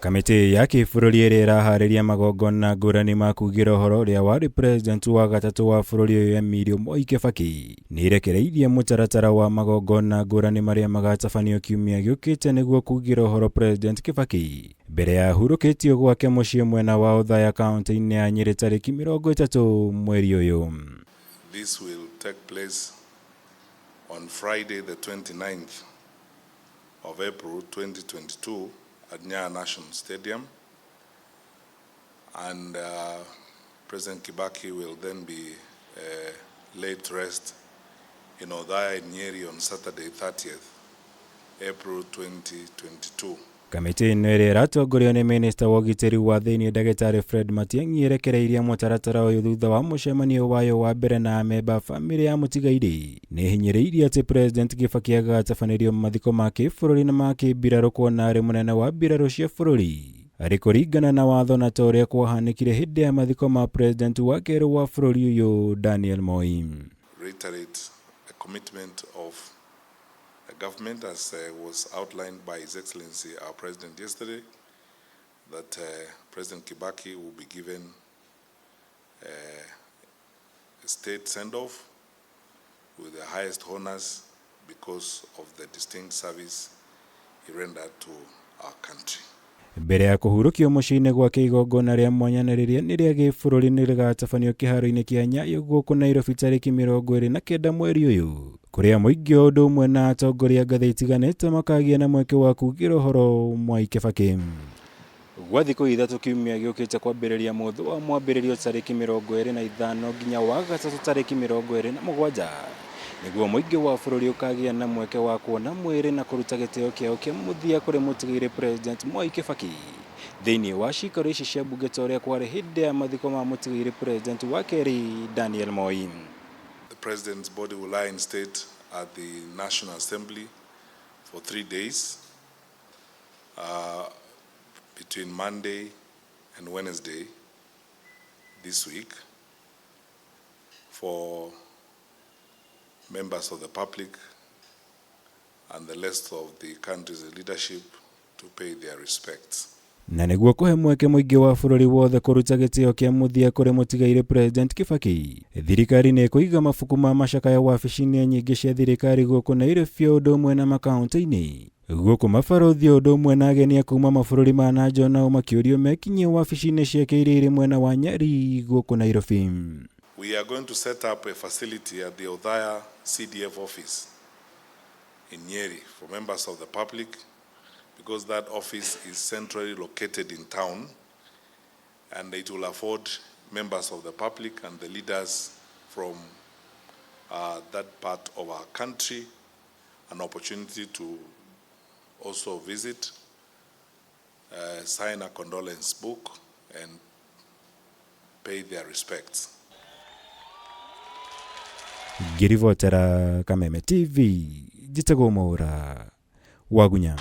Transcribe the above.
Kamĩtĩ ya kĩbũrũri ĩrĩa ĩraharĩria magongona ngũrani ma kugĩra ũhoro ũrĩa warĩ president wa gatatũ wa bũrũri ũyũ Emilio Mwai Kibaki nĩĩrekereirie mũtaratara wa magongona ngũrani marĩa magatabanio kiumia gĩũkĩte nĩguo kugĩra ũhoro President Kibaki mbere ya ahurũkĩtio gwake mũciĩ mwena wa Othaya kaunti-inĩ ya Nyĩrĩ tarĩki 30 mweri ũyũ. This will take place on Friday the 29th of April 2022 at Nyayo National Stadium, and President Kibaki will then be laid to rest in Othaya in Nyeri on Saturday 30th April 2022. Kamĩtĩ ĩno ĩrĩa ĩratongorio nĩ minista wa ũgitĩri wa thĩinĩ ndagĩtarĩ Fred Matiang'i ĩrekereirie mũtaratara ũyũ thutha wa mũcemanio wayo wa mbere na amemba a bamĩrĩ ya mũtigairĩ. Nĩĩhinyĩrĩirie atĩ President Kibaki agatabanĩrio mathiko ma kĩbũrũri na ma kĩmbirarũ kuona arĩ mũnene wa mbirarũ cia bũrũri arĩ kũringana na watho na ta ũrĩa kwahanĩkire hĩndĩ ya mathiko ma President wa kerĩ wa bũrũri ũyũ Daniel Moi. Reiterate a commitment of the government as was outlined by His Excellency our President yesterday, that President Kibaki will be given a state send-off with the highest honors because of the distinct service he rendered to our country. Mbere ya kũhurũkio mũciĩ-inĩ gwake igongona rĩa mwanya na rĩrĩa nĩ rĩa gĩbũrũri nĩ rĩgatabanio kĩharo-inĩ kĩa Nyayo gũkũ Nairobi tarĩki 29 mweri ũyũ, kũrĩa mũingĩ o ũndũ ũmwe na atongoria ngathĩ itiganĩte makagĩa na mweke wa kugĩra ũhoro Mwai Kibaki. Gwa thikũ ithatũ kiumia gĩũkĩte kwambĩrĩria mũthĩ wa mwambĩrĩrio tarĩki 25 nginya wa gatatũ tarĩki 27 nĩguo mũingĩ wa bũrũri ũkagĩa na mweke wa kuona mwĩrĩ na kũruta gĩtĩo kĩao kĩa mũthia kũrĩ mũtigairĩ President Mwai Kibaki thĩinĩ wa cikaro ici cia mbunge ta ũrĩa kwarĩ hĩndĩ ya mathiko ma mũtigairĩ President wa kerĩ Daniel Moi. The President's body will lie in state at the National Assembly for 3 days, between Monday and Wednesday this week, for members of the public and the rest of the country's leadership to pay their respects. Na nĩguo kũhe mweke mũingĩ wa bũrũri wothe kũruta gĩtĩo kĩa mũthia kũrĩ mũtigairĩ President Kibaki, thirikari nĩ ĩkũiga mabuku ma macakaya wabici-inĩ nyingĩ cia thirikari gũkũ Nairobi o ũndũ ũmwe na makaunti-inĩ. Gũkũ mabarũthi o ũndũ ũmwe na ageni a kuma mabũrũri ma na nja nao makĩũrio mekinyie wabici-inĩ ciake iria irĩ mwena wa Nyeri gũkũ Nairobi. We are going to set up a facility at the Othaya CDF office in Nyeri for members of the public, because that office is centrally located in town, and it will afford members of the public and the leaders from that part of our country an opportunity to also visit, sign a condolence book, and pay their respects. Ngĩribotera Kameme TV, njĩtagwo Mwaura Wagunya.